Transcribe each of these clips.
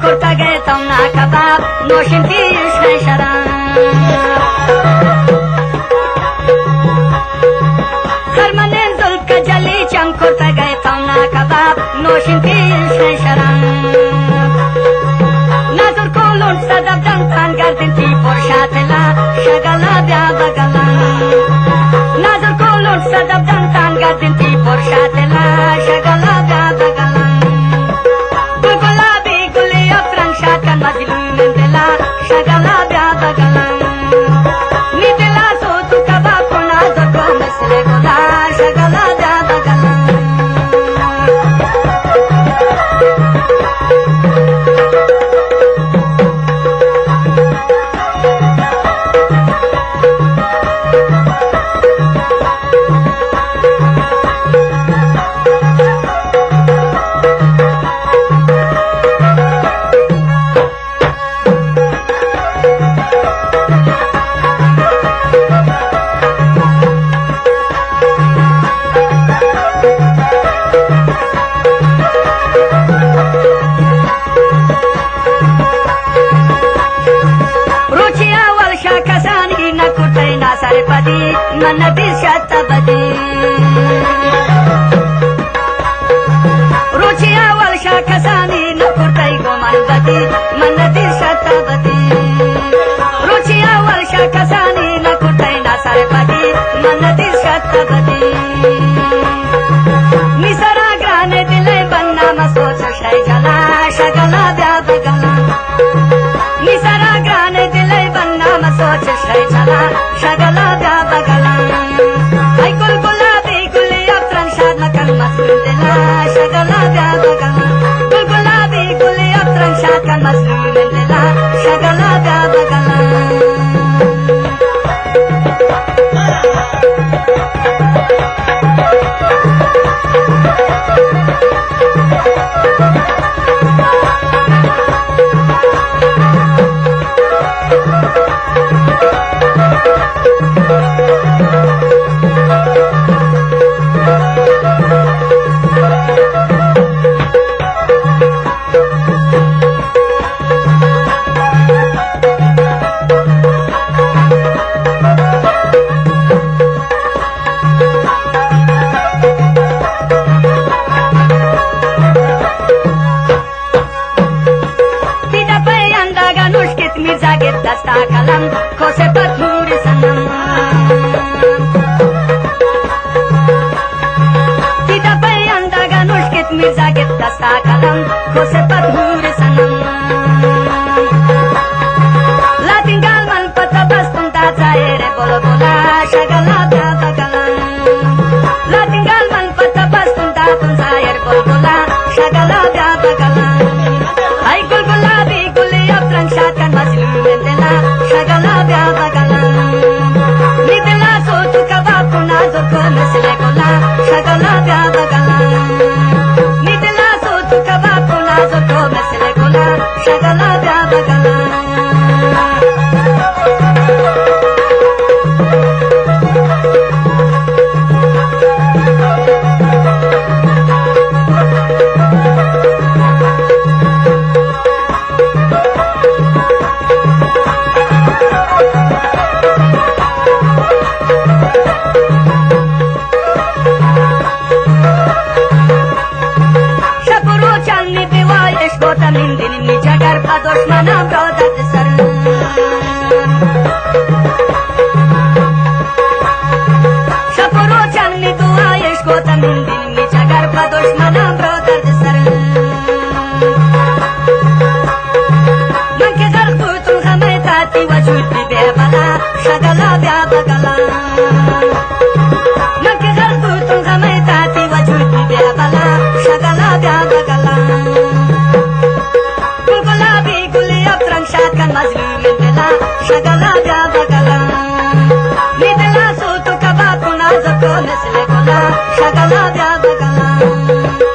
کرتگ ئے تونا کباب، نوشیں پیش ئے شراب۔ خرمنیں زلف کجلی چم کرتگ ئے تونا کباب، نوشیں پیش ئے شراب۔ نازرکو لنٹ صدف دنتان گردنتی پر شاتلا، شگلا بیا بگلا۔ نازرکو لنٹ صدف دنتان گردنتی پر شاتلا، شگلا بیا بگلا۔ گل گلابی گلی افرنگ شات کن مظلوم دلا، شگلا بیا بگلا۔ نی دلا سوت کباب کنا زکو مثل گلا، شگلا بیا بگلا۔ روچی اول شا کسانی نکرتئی نا سرپدی، من ندیست شت بدی۔ روچی اول شا کسانی نکرتئی گمان بدی، من ندیست شت بدی۔ روچی اول شا کسانی نکرتئی نا سرپدی، من ندیست شت بدی۔ نی سرا گران دل بنا مسوچ شے جلا، شگلا بیا بگلا۔ نی سرا گران دل بنا مسوچ شے جلا، شگلا بیا بگلا۔ اے گل گلابی گل افرنگ شات مکن مظلوم دلا، شگلا بیا بگلا۔ گل گلابی گل افرنگ شات کن مظلوم دلا، شگلا بیا بگلا۔ پیدا پہ انداگا نوشکت مرزا گپت دستا قلم، کوسے پہ نور صنم۔ پیدا پہ انداگا نوشکت مرزا گپت دستا قلم، کوسے پہ نور صنم۔ لاتین گال من پتہ بستن تا زائر بلبلا، شگلا بیا بگلا۔ لاتین گال من پتہ بستن تا تن زائر بلبلا، شگلا بیا بگلا۔ اے گل گلابی گل افرنگ شات کن مظلوم دلا، شگلا بیا بگلا۔ نی دلا سوت کباب کنا زکو مثل گلا، شگلا بیا بگلا۔ نی دلا سوت کباب کنا زکو مثل گلا، شگلا بیا بگلا۔ شپ و روچانی دیوایش گوتا نندین می جگر پا دشمنان را درد سر۔ شپ و روچانی دیوایش گوتا نندین می جگر پا دشمنان را درد سر۔ من کہ غرق بوتم غمئے تاتی وجود بی بے بلا، شگلا بیا بگلا۔ من کہ غرق بوتم غمئے تاتی وجود بی بے بلا، شگلا بیا بگلا۔ گل گلابی گل افرنگ شات کن مظلوم دلا، شگلا بیا بگلا۔ نی دلا سوت کباب کنا زکو مثل گلا، شگلا بیا بگلا۔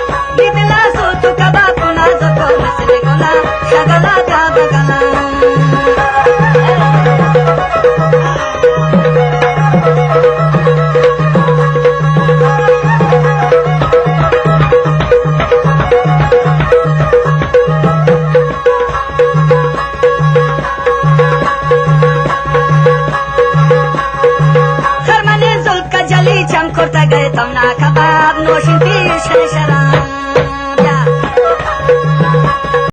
نوشیں پیش شراب۔